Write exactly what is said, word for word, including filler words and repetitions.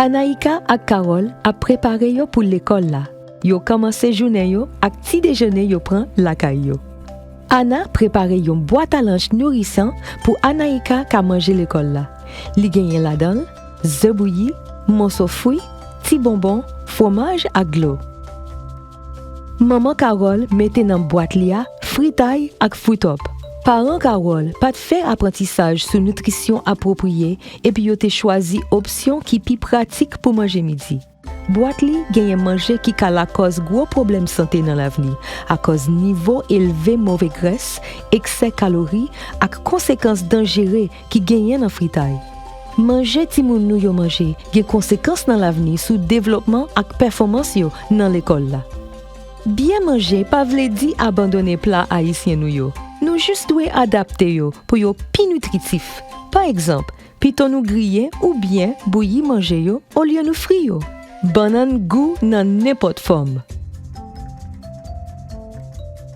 Anaïka ak Carole ap prepare yo pou lekòl la. Yo kòmanse jounen yo ak ti dejene yo pran lakay yo. Ana prepare yon bwat a lanch nourisan pou Anaïka ka manje lekòl la. Li genyen ladan l ze bouyi, moso fwi, ti bonbon, fwomaj ak dlo. Manman Carole mete nan bwat li a fritay ak Fruit Up. Paran Carole pa t fè aprantisaj sou nitrisyon apwopriye epi yo te chwazi opsyon ki pi pratik pou manje midi. Bwat li genyen manje ki ka lakòz gwo pwoblèm sante nan lavni, akòz nivo elve move grès, eksè kalori, ak konsekans danjere ki genyen nan fritay. Manje timoun nou yo manje gen konsekans nan lavni sou devlopman ak pèfòmans yo nan lekòl la. Byen manje pa vle di abandone pla ayisyen nou yo. Nou jis dwe adapte yo pou yo pi nitritif. Pa egzanp, pito nou griye oubyen bouyi manje yo olye nou fri yo. Bannann gou nan nenpòt fòm.